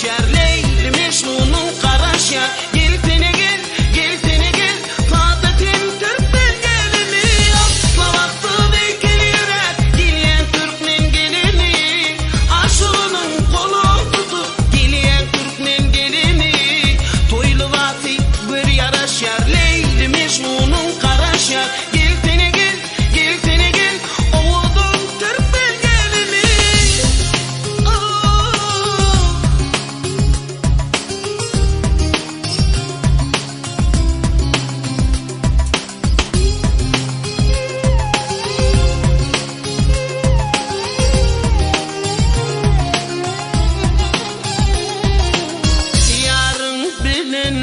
ýaraşýar Leýli Mejnunyň garaşýar Gelsene gel, gelsene gel Sada sen türkmen gelini Asla bagtsyz eýkel ýöräp Gelýän türkmen gelini Aşygynyň golun tutup Gelýän türkmen gelini Toý lybasy gör ýaraşýar Leýli Mejnunyň garaşýar Gelsene gel, gelsene gel Owadan türkmen gelini Ýaryň bilen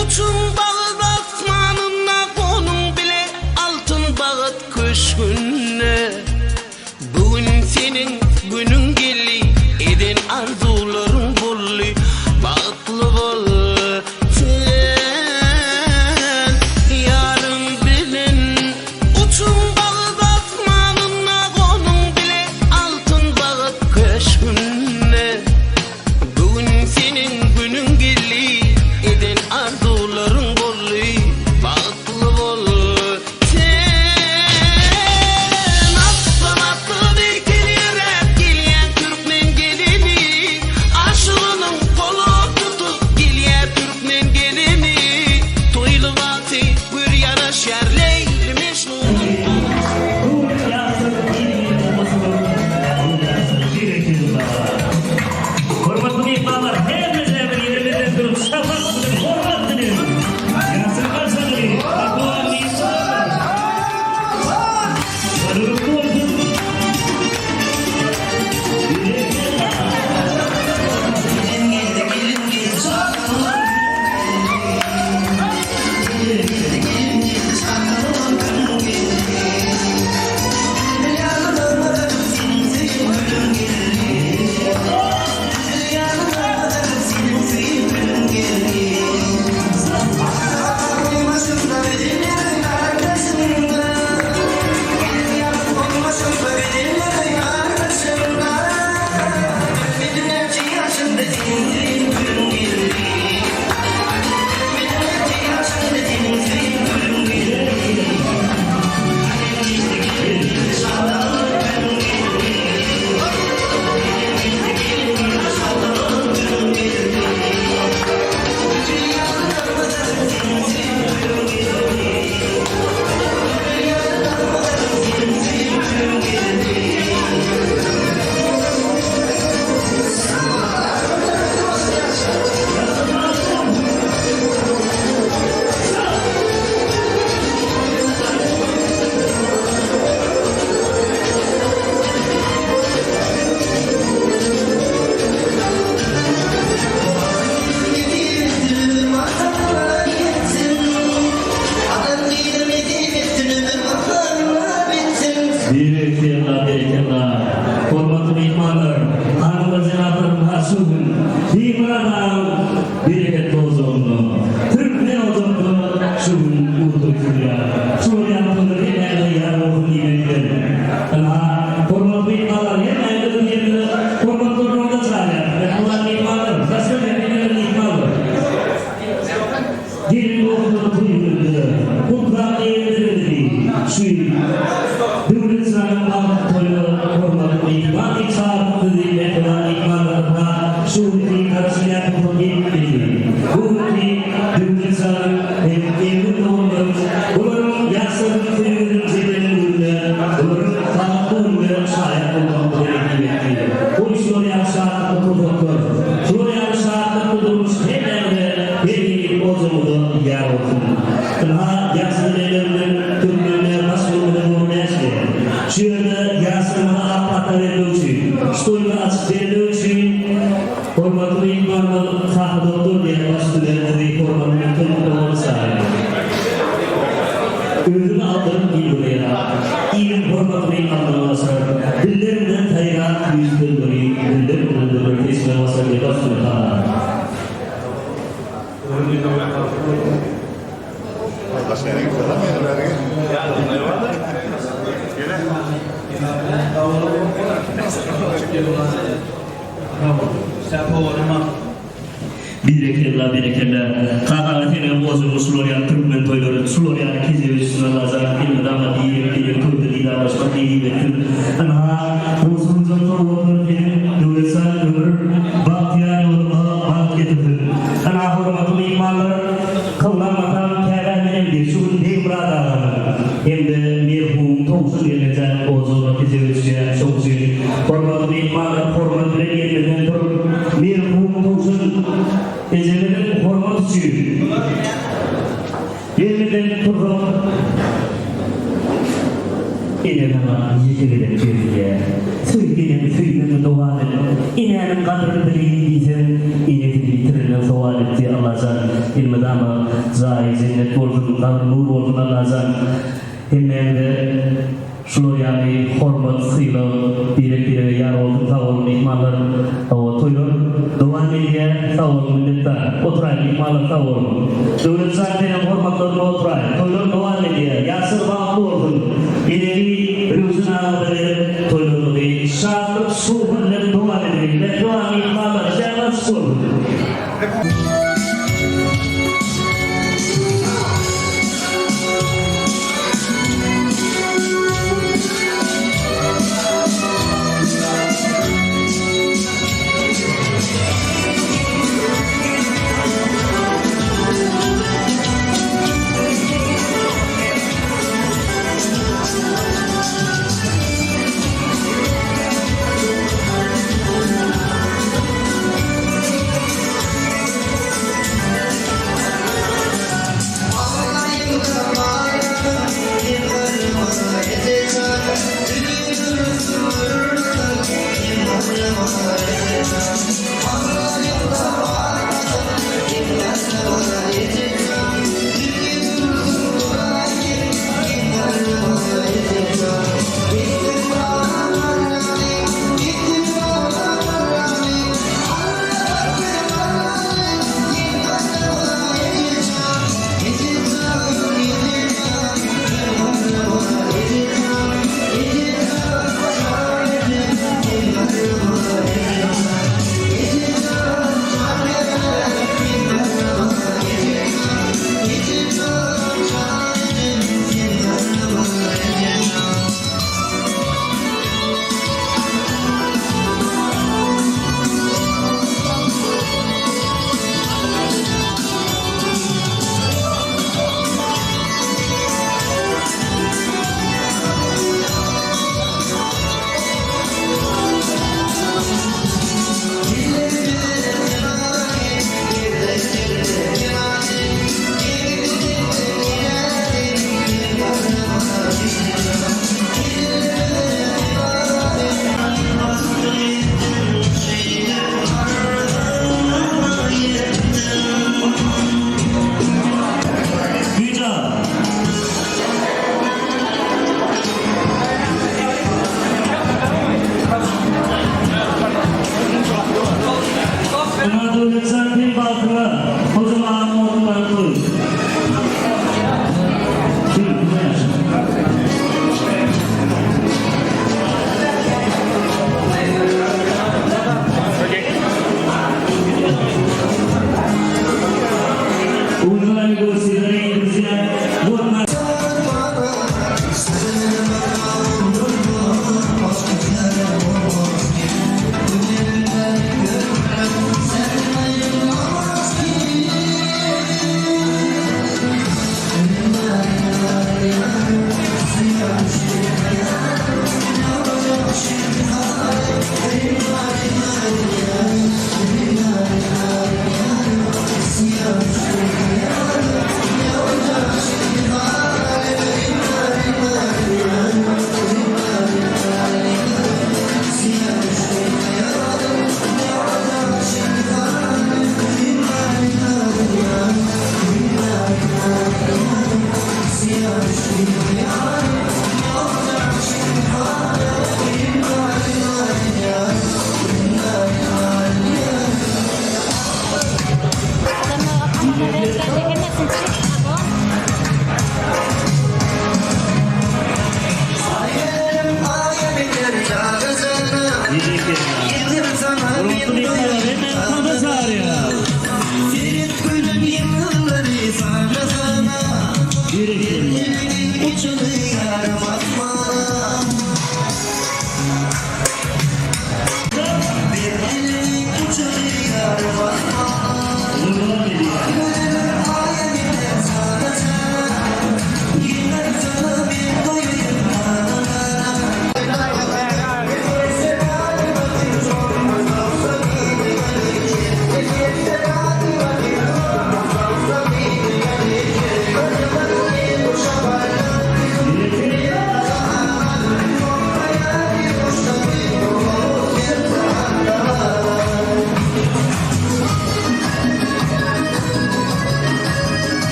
uçuň bagyz asmanynda Gonuň bile altyn bagyt köşgünde. Bu gün seniň günüň geldi, eden arzuwlaryň boldy, bagtly bol sen ýaryň bilen. Uçuň bagt asmanynda, gonuň bile altyn bagt köşgünde. Bu gün seniň günüň geldi, eden arzuwlaryň boldy, bagtly bol Sen asman-asman erkin ýöräp gelýän türkmen gelini, Aşygynyň golun tutup gelýär türkmen gelini, Toý lybasy gör ýaraşýar Leýli Mejnunyň Hormatly myhmanlar, hemmeler bir ýerimizden turup şapak bilen, hormat bilen Ýasir Garşaly, Abdullah Myhmanow. Gurlukly bolsun. Berekella, berekella. Hormatly myhmanlar, hanymlar, jenaplar, ynha şu gün Bimyrat agaň bereketli ojagynda, türkmen ojakda şu gün uly toý tutulýar. Şular ýaly toýlar hemmämize ýar bolsun diýmek bilen, ynha, hormatly myhmanlar, hemmämizi bu ýerde hormatly orunlarda çagyrýarys. Mähriban myhmanlar, daşary ýurtdan gelen myhmanlar. Gelin dostlar toý gününde gutlag eýledirmedi. Şu Döwlet janyň bagtly toýuna hormatly myhman diýip çagyrdyk sizi mähriban myhmanlarymyza şu günki garaşylýan pursat gelip ýetdi. Bu günki Döwlet janyň hem eziz doganlaryň bularyň ýaşlarynyň söýgüsiniň jemlenen gününe bularyň bagtly gününe şaýat bolmak bize nesip etdi. Goý şular ýaly şatlykly pursatlar, şular ýaly şatlykly durmuş hemmämize her hili oljamyza ýar bolsun. Ynha, ýagşy dilegler bilen türkmende baş bolmaly bolan näşe? Şu ýerde ýaşlarymyza ak pata bermek üçin, şu toýuny açyp bermek üçin hormatly myhmanymyz Sahy doktor diýen baş hünärmeni hormat bilen toý gutlamagyna çagyrýarys. Özüni aldyryp ýylgyrýar. Iliň hormatyny almaga başar. Dillerinden saýran süýji sözleri güller bilen dürler seçmäge başar diýip baş hünärmen. Berekella berekella. Kakaňa senem ojagyň şular ýaly türkmen toýlary şular ýaly kejebe düşsün Allajan elmydama birek birek toýda didarlaşmak nesip etsin. Ynha goşulyjak sowgatlar seniň Döwletjan ömür bagtyýar ýoluňa bagt getirsin. Ynha hormatly myhmanlar Kyblam atam Käbä menemdi şu gün Begmyrat aganyň hem-de merhum Towşan gelnejäniň ojagyna kejebe düşýär şoň üçin hormatly myhmanlar hormat bilen ýeriňizden turup merhum Towşan ejemiziň hormat üçin ýeriňizden tursaň Ene saňa ýeke gezek berilýär. Söý enemi söýmegiňi dowam et. Enäniň gadryny bileýin diýseň, enesini ýitirenden sowal et diý Allajan elmydama jaýy jennet bolsun, gabry nur bolsun Allajan hemmäňize şular ýaly hormat, sylag birek birege ýar bolsun sag boluň myhmanlar hawa toýlar dowam edýär sag boluň minnetdar oturaý myhmanlar sag boluň Döwletjan senem hormatlaryňa oturaý toýlar dowam edýär ýaşlar bagtly bolsun gezegi Röwşen agada berip toýlarymyzy şatlyk şowhun bilen dowam edeliň mähriban myhmanlar şähdaçyk bolsun. Güýç al. Ynha Döwletjan sen bagtyňa Hojam aganyň ornundan tur. Kim, kime ýaşa? Уважаемые гости, дорогие друзья, вот наш...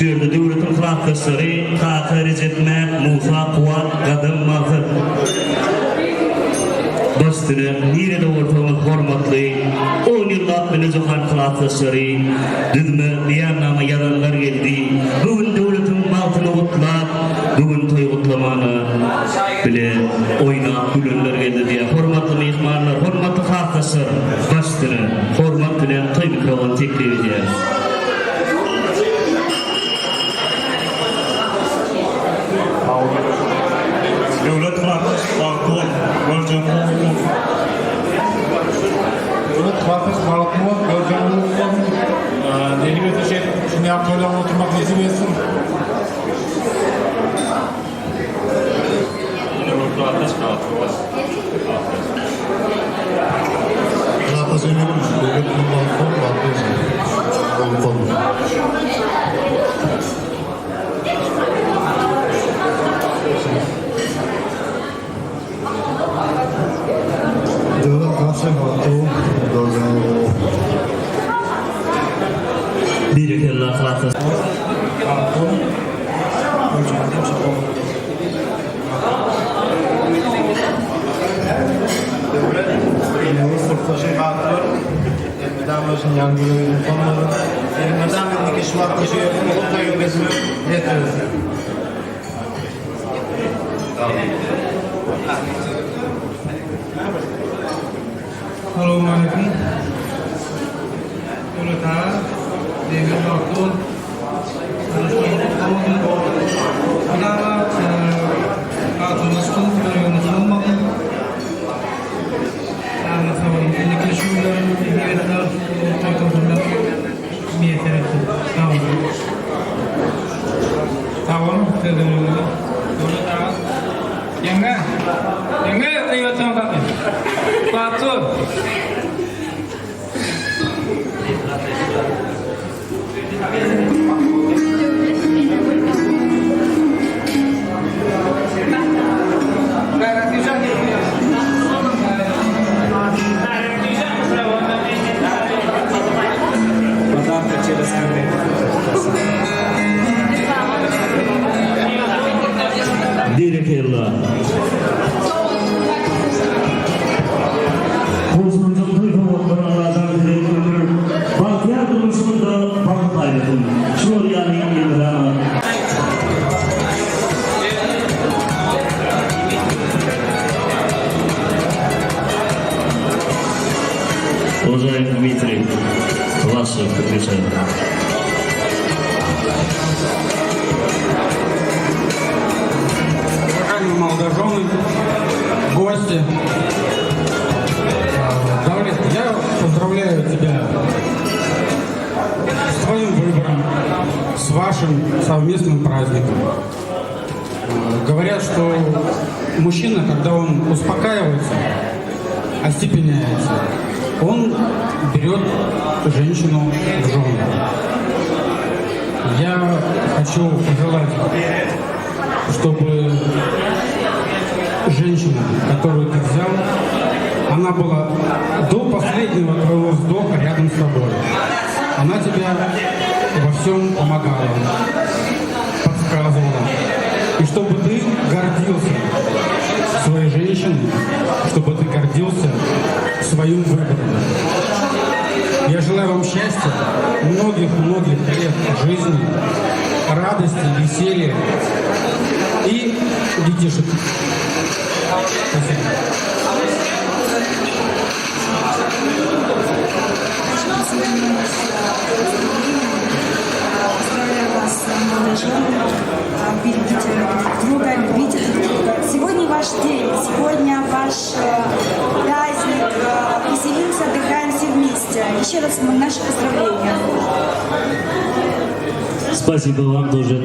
Şu ýerde döwletiň klasdaşlary Kaka Rejepmät, Musa Kuwat, Gadam Magsat. Baş üstüne, nirede bolsaňyz hormatly on ýyllap bile johan klasdaşlary, düzme beýannama ýazanlar geldi. Bu gün döwletiň bagtyny gutlap, bu gün toý gutlamana bile oýnap gülenler geldi diýýär. Hormatly myhmanlar, hormatly klasdaşlar, baş üstüne, hormat bilen toý mikrofony teklip edýäris. Döwlet Krakos bagtly bol, görjegin gowy bolsun. Döwlet Krakos bagtly bol, görjegin gowy bolsun. Nesip etse şeýdip şuny ýaly toýlaryň oturmak nesip etsin. Döwlet Krakos bagtly bol. Krakos ömür döwlet bagtly bol, bagtly bolsun. Gowy bolsun. Döwlet Krakos bagtly bol, görjegin gowy bolsun. Berekella klasdaş. Bagtly bol, görjegin hemişe gowy bolsun. Döwlet, ýene syrtlaşyň bagtly bol. Elmydama şuny ýaly güle ýüzüň solmasyn. Elmydama indiki şu wagtda şu ýerde bolup toýuň geçirmek miýesser etsin. Salowmaleýkim. Döwlet aga, ýeňňe bagtly bol. Mydama bagtyňyz açyk bolsun, ýüregiňiz solmasyn. Saglyk sag boluň. Indiki şu günleriň heniz toý toýlarynda miýesser etsin. Sag boluň. Sag boluň sözleriňize. Döwlet aga. Ýeňňe. Ýeňňe gyýbaçaň saky. Bagtly bol. Berekella. Goşunjyk toý sowgatlary Allajan size ömür bagtyýar durmuşyňyzda bagt paýlasyn. Şular ýaly elmydama. Уважаемый Дмитрий, ваше подключение. Уважаемые молодожены, гости, Давлет, я поздравляю тебя с твоим выбором, с вашим совместным праздником. Говорят, что мужчина, когда он успокаивается, остепеняется, он берет женщину в жены. Я хочу пожелать, чтобы женщина, которую ты взял, она была до последнего твоего вздоха рядом с тобой. Она тебя во всем помогала, подсказывала. И чтобы ты гордился своей женщиной, чтобы ты гордился своим выбором. Я желаю вам счастья, многих-многих лет жизни, радости, веселья и детишек. Спасибо. Поздравляю вас, молодожены. Берегите друг друга, любите друг друга. Сегодня ваш день, сегодня ваш праздник. Веселимся, отдыхаем все вместе. Еще раз наши поздравления. Спасибо вам тоже.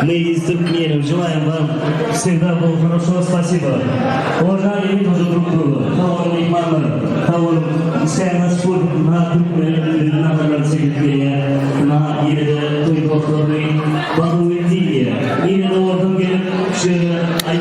Мы из Туркмении желаем вам всегда было хорошо. Спасибо. Уважаем тоже друг друга. Sag boluň myhmanlar. Sag boluň. Işleriniz şu na türkmen naharlar çekip gelýär. Na ýene-de toý dostlaryny Bahuweddin diýýär. Ýene-de oradan gelip şu ýere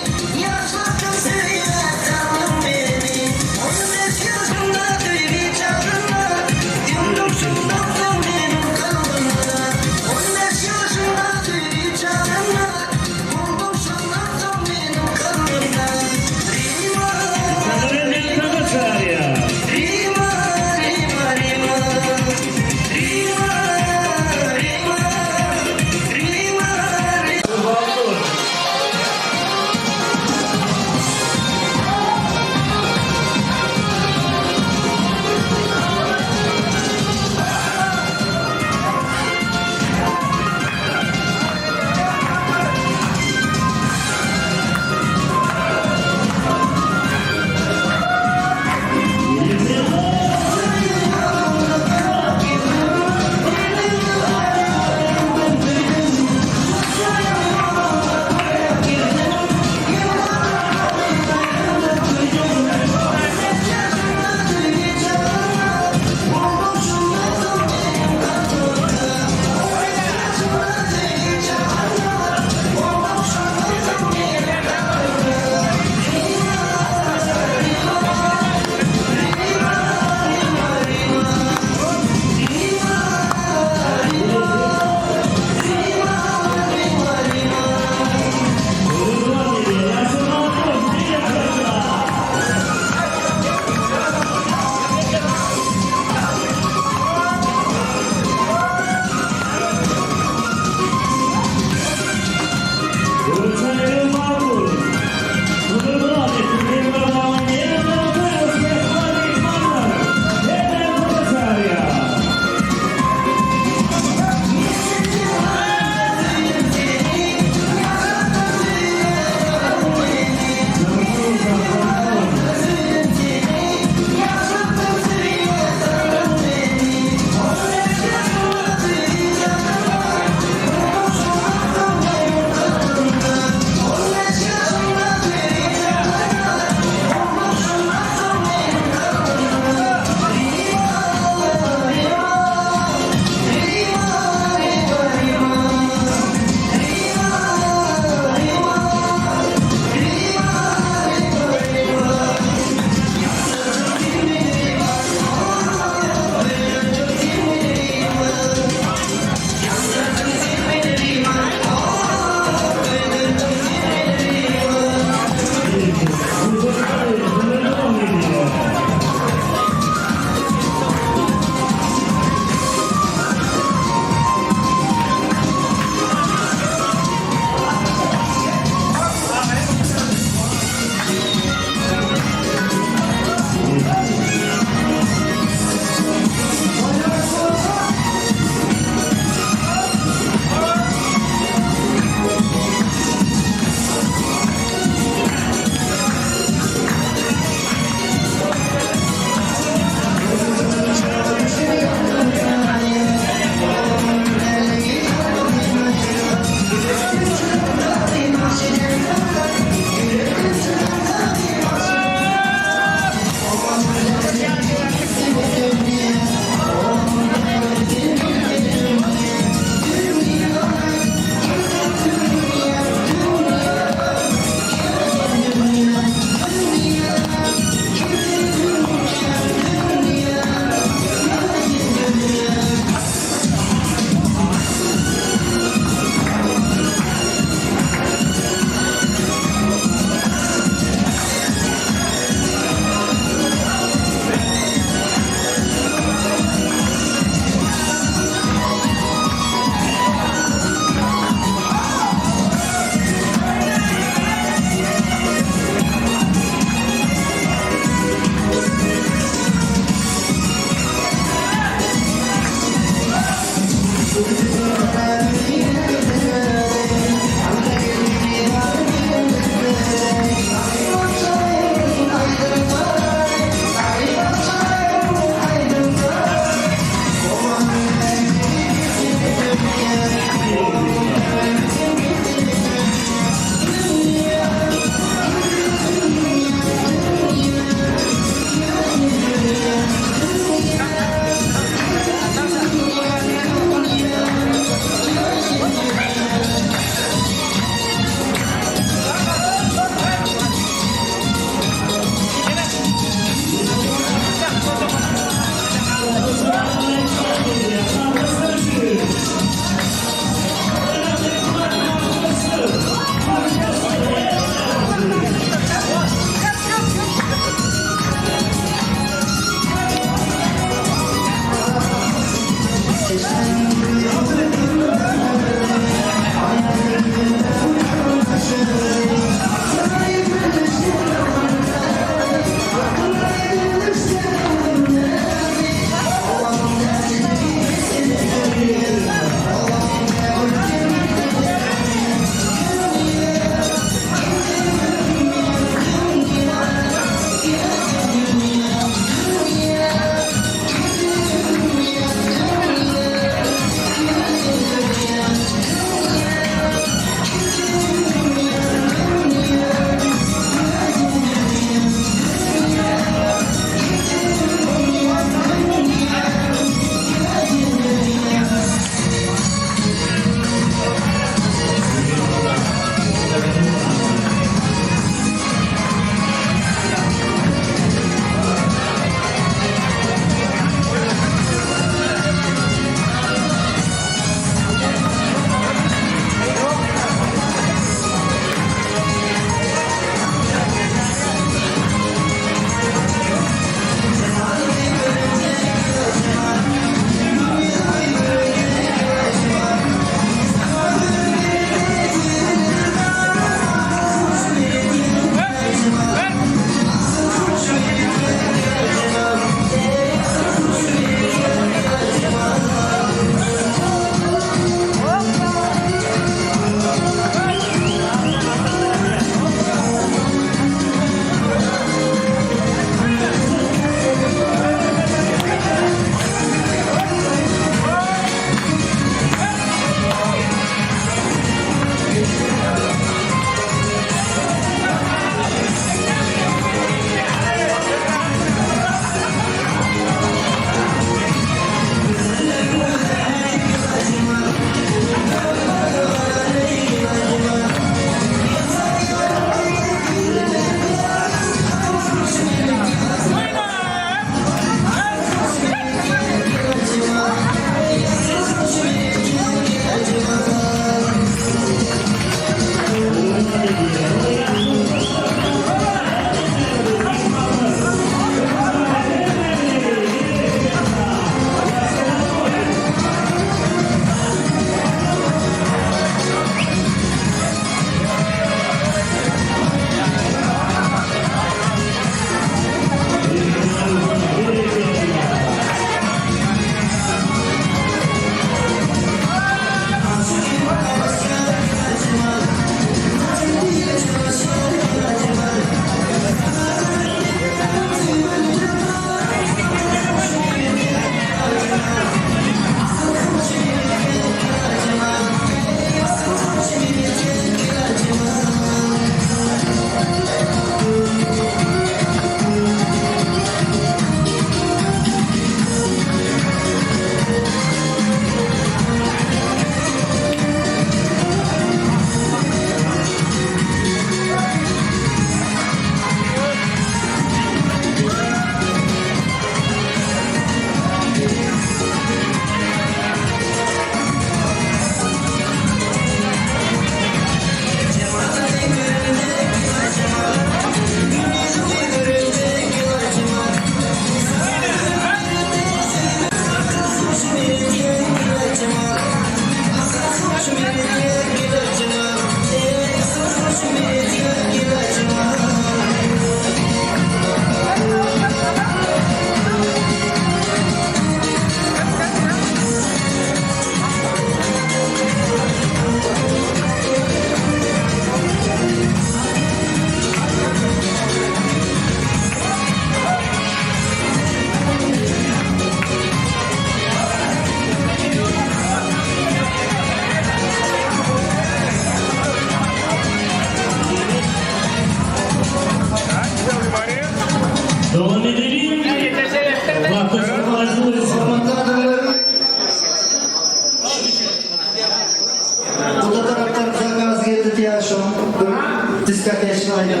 Diskoteçny aýdym.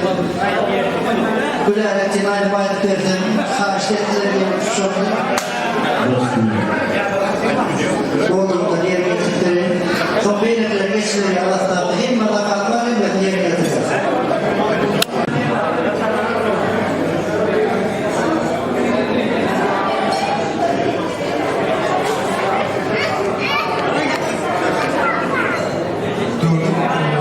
Gülälek diýen aýdym aýdyp berseň, haýyşt etdiler diýip şony Bodrumdan ýerine ýetirip bereýin. Soň beýlekileri geçiberýär Astana. Hemme zakaz bar, hemmesini ýerine ýetirýär. Döwlet bagtly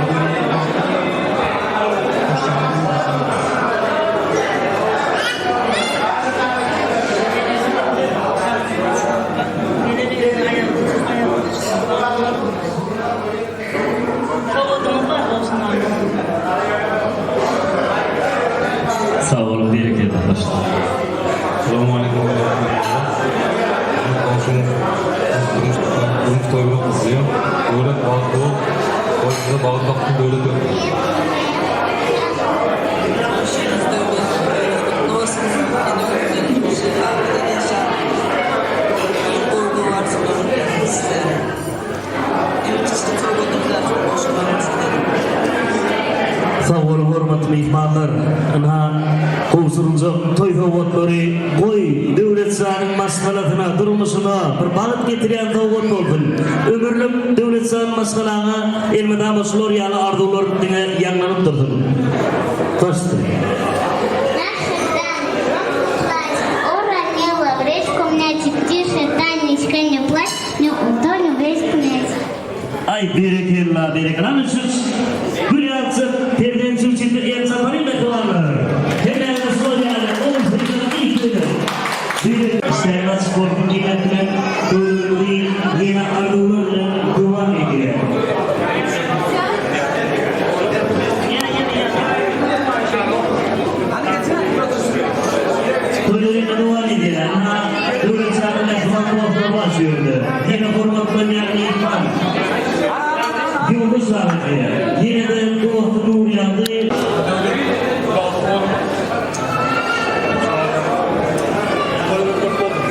Sag boluň berekella başda. Salowmaleýkim Goňşyň durmuş durmuş toýuny gutlaýan. Döwlet bagtly bol. Goý size bagt baksyn döwlet bersin. Durmuşyňyz döwlet toýuňyz gutly bolsun. Ene ömürden hemişe abadan ýaşap, iň gowy gowy arzuwlarym bersin size. Iň kiçijik sowgadymyza şol goşgularyňyzy beriň. Sag boluň hormatly myhmanlar. Ynha, gowşuryljak toý sowgatlary goý, Döwletjanyň maşgalasyna, durmuşyna bir bagt getirýän sowgat bolsun. Ömürlik Döwletjan maşgalaňa elmydama şular ýaly arzuwlar diňe ýaňlanyp dursun. Hoşdur. Наша Уронила в речку мячик, тише, Танечка, не плачь, не утонем в речку мячик. Aý berekella berekella ana şu gül ýaljak perden suw çekip el çapalyň mähribanlar. Hemmäňize şular ýaly oň sözleri ilkidir. Berekella. Işleriň açyk bolsun diýmek bilen döwrümizi ýene arzuwlar bilen dowam edýär. Toýlar ýene dowam edýär. Ynha Döwlet şanyň mähriban dostlary bar şu ýerde. Ýene hormatlanýan myhman. Ýoldaş aga diýýär. Ýene-de dosty Nurýagdy. Döwlet bagtly boluň. Toýuňyz köp bolsun.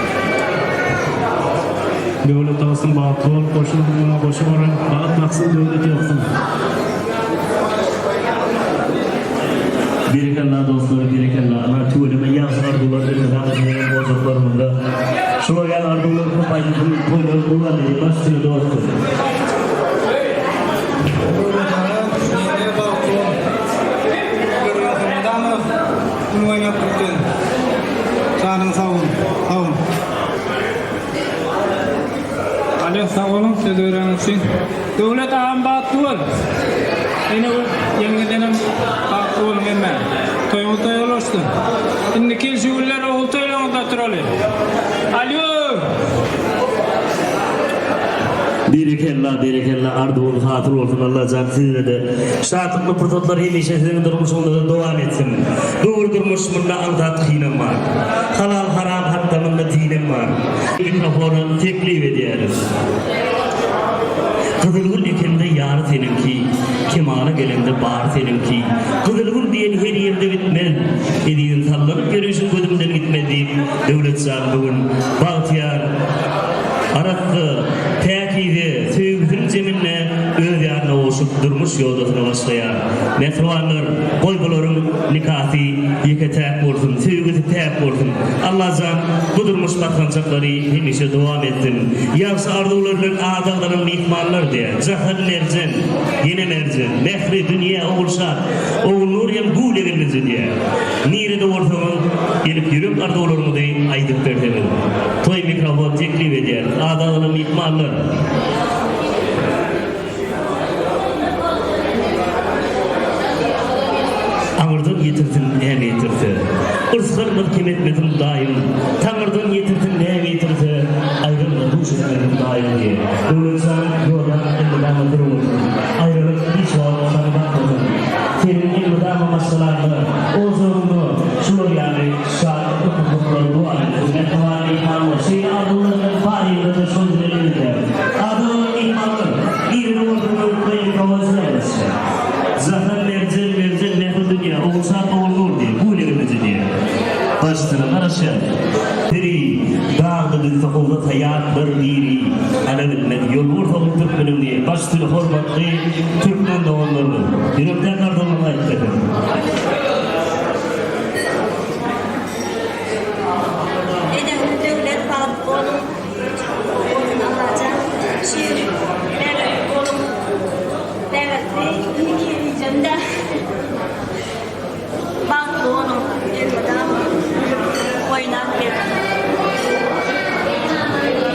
Döwlet olsun bagtly bol goşun muňa goşa boran bagt baksyn döwlet ýoksun. Berekella dostlar berekella ana tüweleme ýagşy arzuwlar elmydama siziňem ojaklaryňyzda şular ýaly arzuwlar köp aýdylsyn toýlar dowam edip baş üstüne dostum. Döwlet aga ýene bagtly bol. Görýäs elmydama gül oýnap gitgin. Janyň sag bol. Sag bol. Alo sag boluň söz bereniňiz üçin. Döwlet agam bagtly bol. Ene we ýeňňedenem bagtly boluň hemmäňiz. Toýuňyz toýa ulaşsyn. Indiki ýyl şu günler ogul toýlaryňyzda oturaly. Alýo! Berekella berekella arzuwyňyz hasyl bolsun Allajan sizede şatlykly pursatlar hemişe siziň durmuşyňyzda dowam etsin. Dogry durmuş munda aňsat kynam bar. Halal haram hakda munda dinem bar. Mikrofona teklip edýäris. Gyzylgül ekende ýary seniňki, Kemala gelende bary seniňki. Gyzylgül diýen her ýerde bitmez, Ezizim sallanyp ýörüşiň gözümden gitmez diýip, Döwletjan bu gün bagtyýar, arassa, päkize söýgüsiniň jeminde öz ýaryna gowşup durmuş ýodasyna başlaýar. Mähribanlar, goý bularyň nikasy ýeke-täk bolsun, söýgüsi päk bolsun. Allajan bu durmuş basgançaklary hemişe dowam etsin. Ýagşy arzuwlar bilen ady agzalan myhmanlar diýä, Jahan Merjen, ýene Merjen, Mähri, Dünýä, Ogulşat, Ogulnur hem Gül eginliji diýä. Nirede bolsaňyz, gelip ýürek arzuwlaryňyzy aýdyp berseňiz. Toý mikrofon teklip edýäris. Ady agzalan myhmanlar. Aňyrdan ýetirsin näme ýetirse. Yrsgalymyz kem etmesin Hudaýym. Taňyrdan ýetirsin näme ýetirse, Aýralyga duş etmesin Hudaýym diýe. Döwletjan ýodaň elmydama bir bolsun. Aýralyk hiç wagt saňa batmasyn. Seniň elmydama maşgalaňda, ojagyňda şular ýaly şatlykly pursatlar dowam etsin. Mähriban myhmanlar, şeýle arzuwlar bilen baryňyza-da şol dileg edýäris. Arzuwlar myhmanlar. Nirede bolsa öwütleýin prowaziýalaşýar. Jahan merjen merjen mähir dünýä Ogulşat Ogulnur diýe bu legimiji diýe. Başsyna garaşýar. Peri dagda düzse howza saýatlar diri Ala bilmez ýol bolsa ol türkmeniň diýe. Baş üstüne hormatly türkmen doganlarymyz. Ýürekden arzuwlaryňy aýdyp beriň. Eneňiz döwlet bagtly boluň bolsun Allajan şir bäbekli boluň bäbekli indi diýjemdä bagtly boluň elmydama gülüp oýnap geziň.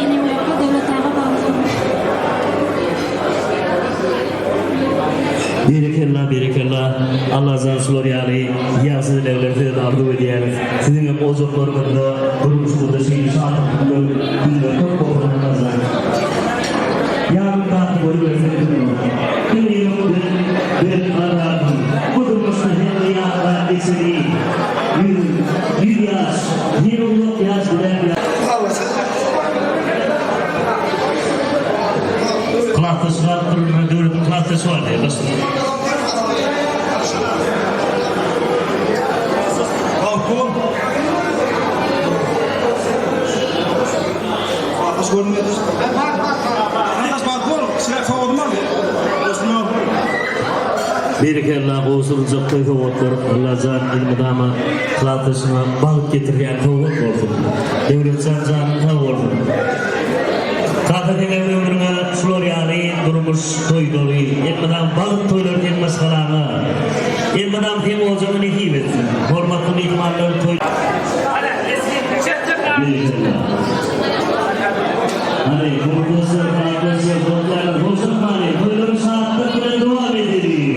Enem ýokka Döwlet aga bagtly boluň. Berekella berekella Allajan şular ýaly ýagşy dilegleri sizede arzuw edýäris siziňem ojaklaryňyzda durmuşyňyzda şeýle şatlykly günler köp bolsun Allajan ýanyňdaky bolubersin diňe ýürekden berk garrarsyň bu durmuşda hemme ýatlap geçeli ýüz ýaş ýene uzak ýaş diläp Klasdaşy galypdyr, döwletiň klasdaşy bar diýýär. Balkon. Klasdaş görünmedi. Klasdaş balkon. Şirek sowadymy? Osman. Berekella gowşuryljak toý sowgatlar Allajan elmydama klasdaşyňa bagt getirýän sowgat bolsun. Döwletjan janyň sag bolsun. Kaka seňem ömrüňe şular ýaly durmuş toýlary, elmydam bagt toýlary seň maşgalaňa, elmydam seň ojagyňa nesip etsin. Hormatly myhmanlar toý Berekella. Hany, gurplaşlar, klasdaşlar, dostlarlar, hoşlaşmaly, toýlary şatlyk bilen dowam edeliň.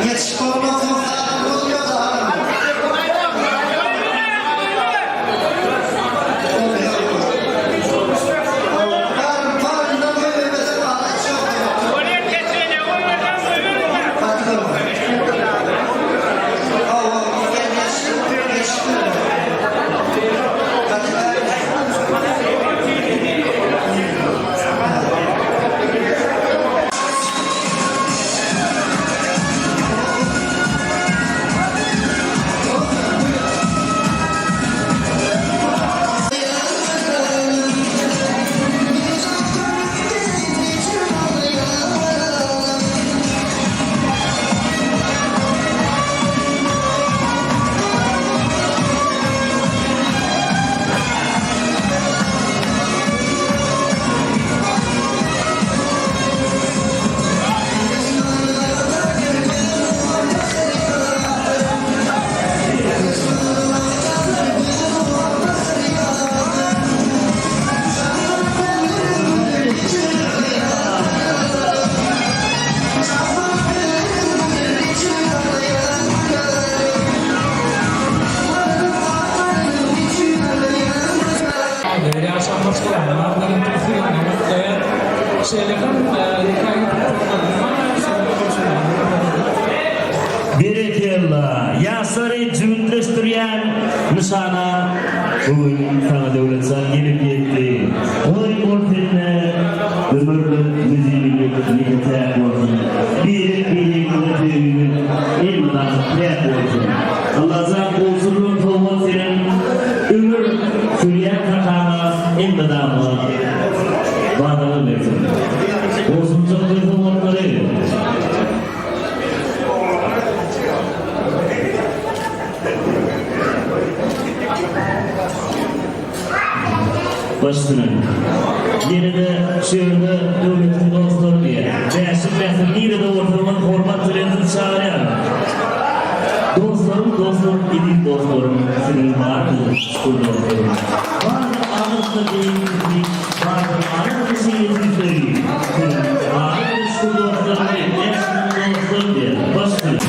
Ýetişip bolmazsoň sagat bozulýar-da agam. Agzybir ýaşan maşgalanyň adyndan tüýs ýürekden gutlaýan. Şeýle hem nika ýüpek Berekella! Ýaşlary jübütleşdirýän nyşana bu gün saňa Döwletjan gelip ýetdi. Goý ol sende ömürlik müdimilik ýeke-täk bolsun. Birek-biregiňize söýgiňiz elmydama päk bolsun. Allajan gowşurylan sowgat seniň ömür sürýän kakaňa elmydama badyňy bersin. Gowşuryljak toý sowgatlary. Baş üstüne. Ýene-de şu ýerde döwletiň dostlary diýýär. Bäşim Mähri nirede bolsaňyz hormat bilen sizi çagyrýaryn. Dostlarym, dostlarym, eziz dostlarym, siziň bardyr şükür dostlarym. Bardyr agyzda beýik sizi, bardyr agyzda şeýle tüýsleri, siziň bardyr şükür dostlarym diýip, Bäşimiň dostlary diýýär. Baş üstüne.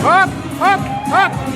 Hop, hop, hop!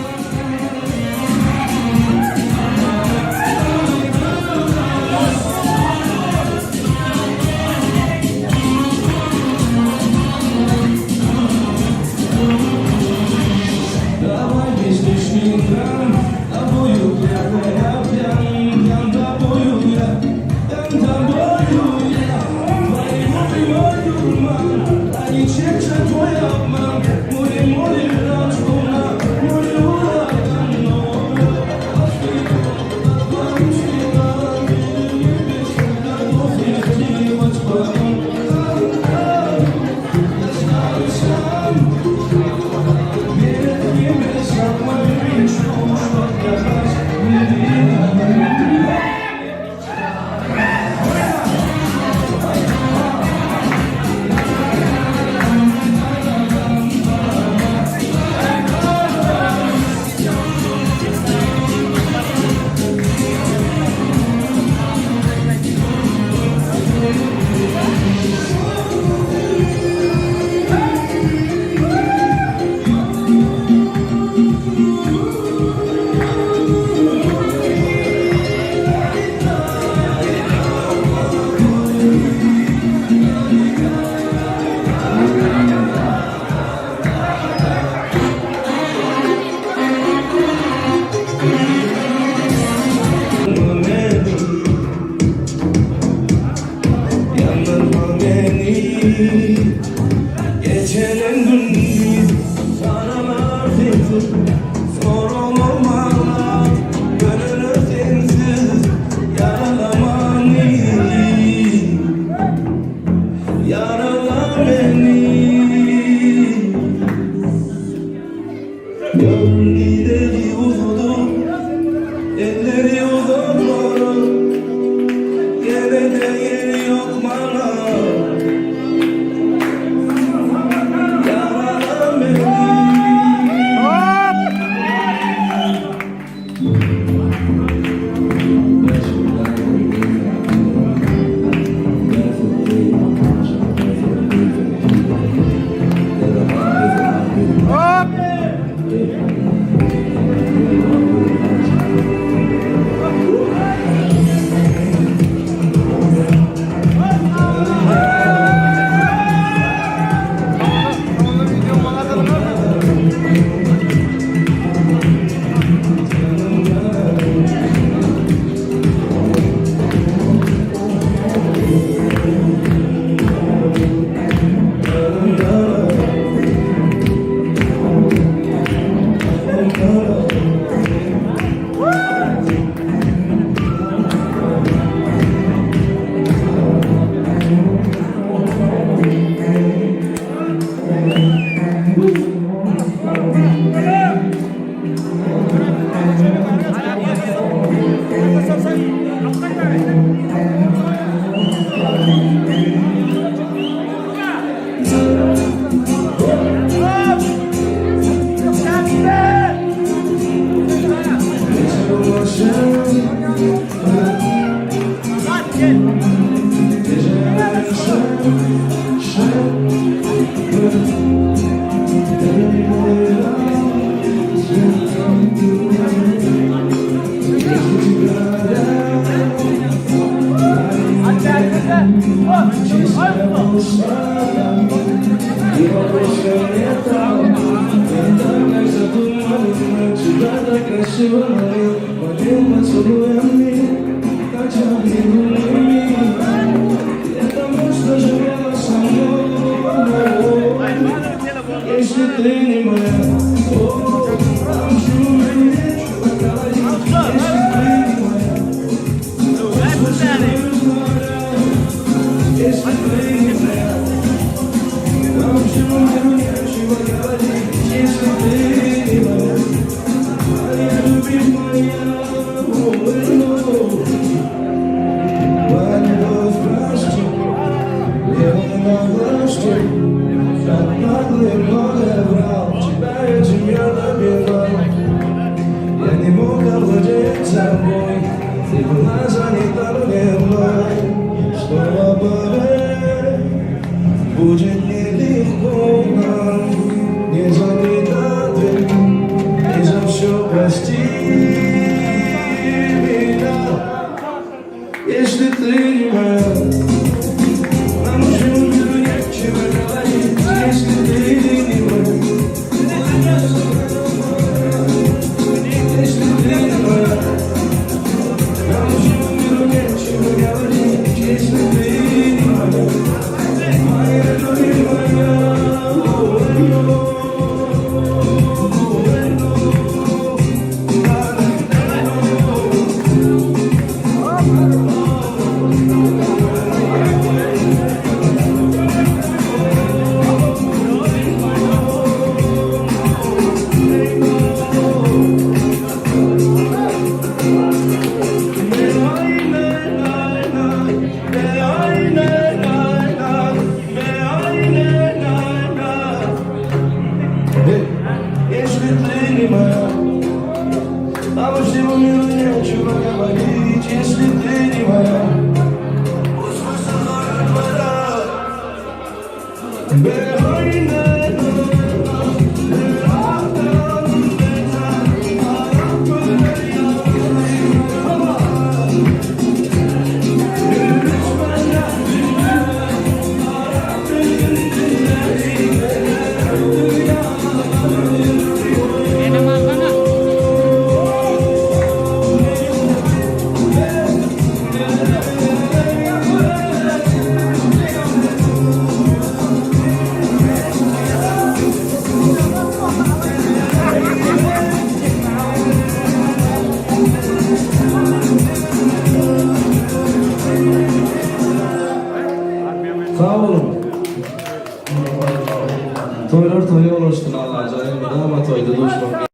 sensiz Soraglama gönül sensiz Yaralama beni Yarala beni Gör gideri uzadım Elleri uzatmadım Gene de yeri yok bana Yarala beni. Если ты не моя, о, там Если ты не моя, нам всему миру нечего говорить, если ты не моя, моя любимая, ой, ну. Моя любовь, прости, я не могла, что так нагло и много врал, тебя этим я добивал. Я не мог овладеть собой, ты была занята не мной. Снова поверь, будет нелегко нам, не закрыта дверь, и за все прости меня, если ты не моя. Нам всему миру нечего говорить, если ты не моя. Если ты не моя, нам всему миру нечего говорить, если ты не моя. Моя любимая, ой, ой, Если ты не моя, а всему миру нечего говорить, если ты не моя. Пусть высыхает вода. Elmydama toýda duşmak